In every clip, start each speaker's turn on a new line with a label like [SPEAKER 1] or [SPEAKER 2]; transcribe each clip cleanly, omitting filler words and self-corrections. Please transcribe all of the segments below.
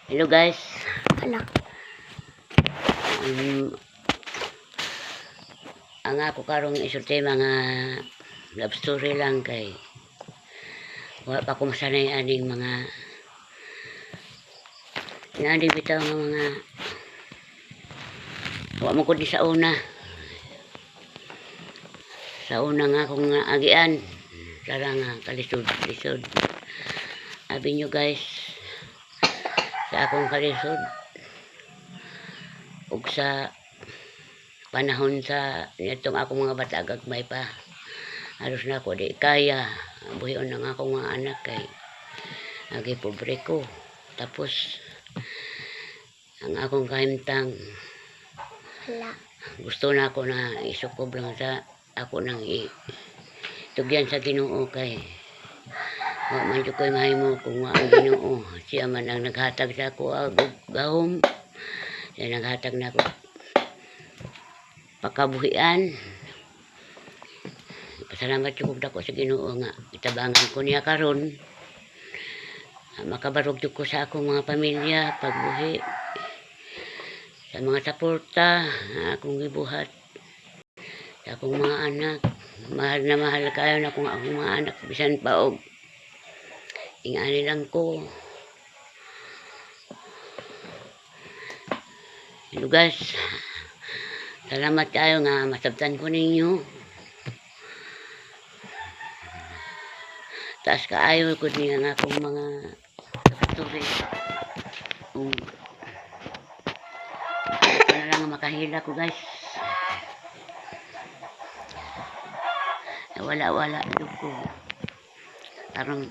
[SPEAKER 1] Hello, guys.
[SPEAKER 2] Hala.
[SPEAKER 1] Ang ako karong isulti, mga love story lang kay wala pa ko masanay aning mga ngani bitaw nga mga wa mo ko di sa una nga akong nga agian sara nga kalisod lisod. Abi nyo, guys, sa akong kalisod ug sa panahon sa nitong akong mga bata gagmay pa, halos na ako di kaya buhion ang akong mga anak kay agi pobre ko. Tapos ang akong kahimtang
[SPEAKER 2] Hala.
[SPEAKER 1] gusto na ako na isukob lang sa ako nang i tugyan sa Ginoo kay wa man jud ko'y mahimo kung wa ang Ginoo. Siya man ang naghatag sa ako og gahom, siya naghatag na ako pakabuhian. Pasalamat jud kog dako sa Ginoo nga itabangan ko niya karon. Makabarog jud ko sa akong mga pamilya pagbuhi sa mga suporta nga akong gibuhat sa akong mga anak. Mahal na mahal kayo na akong akong mga anak bisan pa og ingani lang ko. Hello, guys. Salamat kayo nga masabtan ko ninyo. Taas kaayo ko niya nga akong mga kapaturi. Ako na lang ang makahila ko, guys. Wala wala jud ko. Karon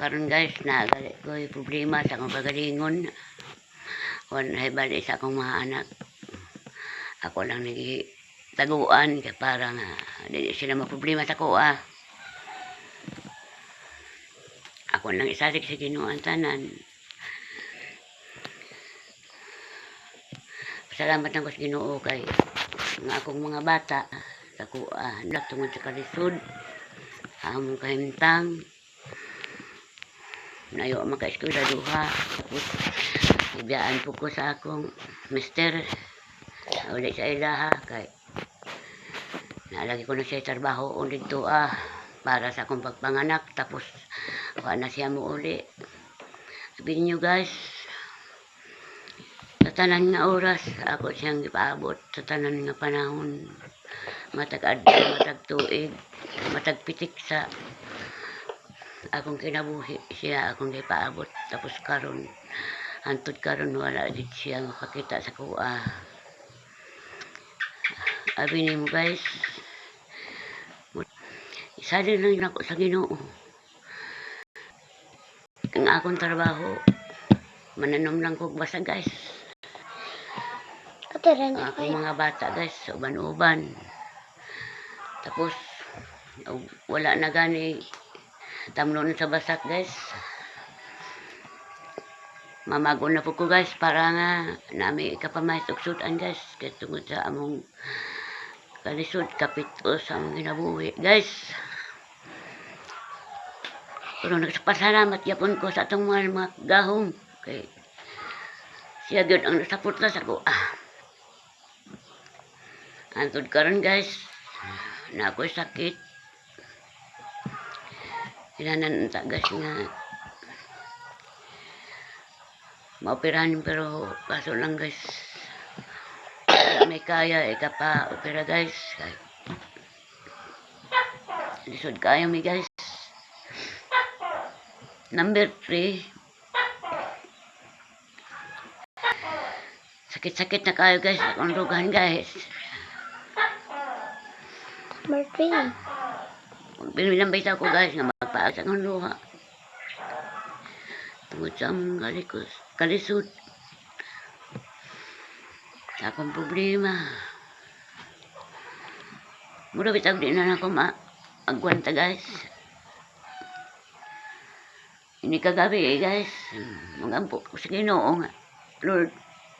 [SPEAKER 1] karon, guys, na ko yung problema sa akong kagalingon. Wala na bali sa akong mga anak. Ako lang nagitaguan kay para nga dili sila maproblema sa kuha. Ako lang isalig sa Ginoo ang tanan. Salamat lang ko sa Ginoo kay nga akong mga bata sa kuha tungod sa kalisod among kahimtang nayo maka-eskwela duha. Tapos ibiyaan po ko sa akong mister uli sa ilaha kay nalagi ko na siya trabaho ulit dito para sa akong pagpanganak. Tapos wala na siya mo uli. Sabihin niyo, guys, sa tanan nga oras ako siyang gipaabot, sa tanan nga panahon, matag adlaw, matag tuig, matag pitik sa akong kinabuhi, siya akong gipaabot. Tapos karon, hantod karon, wala gid siya makakita sa kuha. Abi nimo, guys, isali lang nako sa Ginoo. Ang akong trabaho, mananom lang kog basa, guys.
[SPEAKER 2] Ate rin.
[SPEAKER 1] Ang akong mga bata, guys, uban-uban. Tapos wala na gani tamlon sa basak, guys. Mamago na po ko, guys, para nga nami ikapamayos og sudan, guys, kay tungod sa among kalisod kapit sa among kinabuhi, guys. Pero nagpasalamat yapon ko sa atong mga gahom kay siya gyud ang nasuporta sa ko. Antod karon, guys, na ako'y sakit. Kailangan ta, guys, nga maoperahan, pero kaso lang, guys, wala may kaya ikapa opera, guys. Kay lisod kayo mi, guys. Number 3, sakit-sakit na kayo, guys, akong rugahan, guys.
[SPEAKER 2] Number 3.
[SPEAKER 1] Pinilambay ko, guys, nga magpaas akong luha tungod sa among kalikos, kalisod sa akong problema. Mura bitaw di na nako ma agwanta, guys. Ini kagabi eh, guys, magampo ko sa Ginoo nga, "Lord,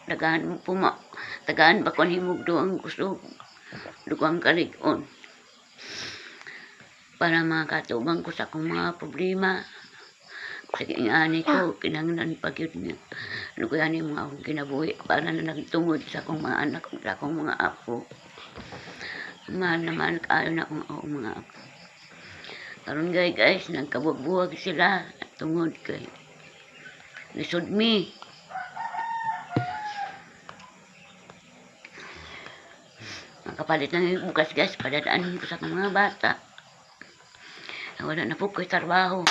[SPEAKER 1] tagaan mo po ma tagaan ba kon himugdo ang kusog dugang kalig-on para makatubang ko sa akong mga problema." Sige, ani ko, kinahanglan pa gyud nga. Ano ko ani mga akong kinabuhi para na nagtungod sa akong mga anak, sa akong mga apo. Mahal na mahal kaayo na akong mga apo. Karon gay guys, nagkabuwag-buwag sila tungod kay lisod mi. Makapalit na yung bukas, guys, padadaanin ko sa akong mga bata. Wala na po ko'y trabaho.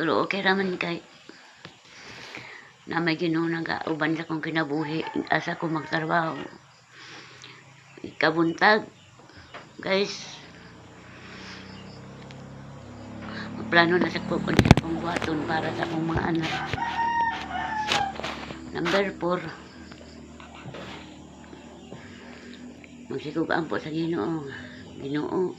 [SPEAKER 1] Pero okay raman kay na may Ginoo nag-auban sa akong kinabuhi asa ko magtrabaho. Ikabuntag, guys. Plano na sa ko kung sa akong buhaton para sa akong mga anak. Number 4. Magsikog po sa Ginoo. Ginoo,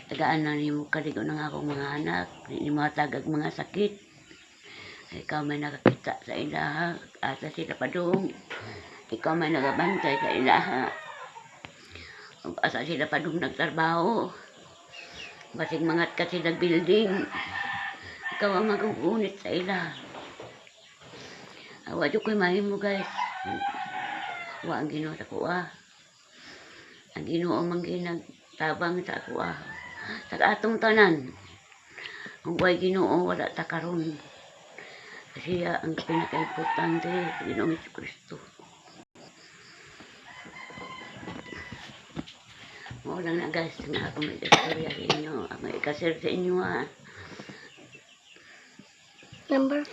[SPEAKER 1] tagaan na nimo kaligo ng akong mga anak. Di nimo hatagag mga sakit. Ikaw may nakakita sa ilaha. Asa sila padung. Ikaw may nagabantay sa ilaha. Ug asa sila padung nagtrabaho. Basig mangat ka sila building. Ikaw ang magugunit sa ila. Awa jud ko'y mahimo, guys. Wa ang Ginoo sa kuha. Ang Ginoo man ginagtabang sa kuha. Sa atong tanan. Kung way Ginoo, wala ta karon. Siya ang pinaka-importante, sa Ginoong Kristo. Mao lang na, guys, na ako may istorya sa inyo. Ako may ikashare sa inyo ha.
[SPEAKER 2] Number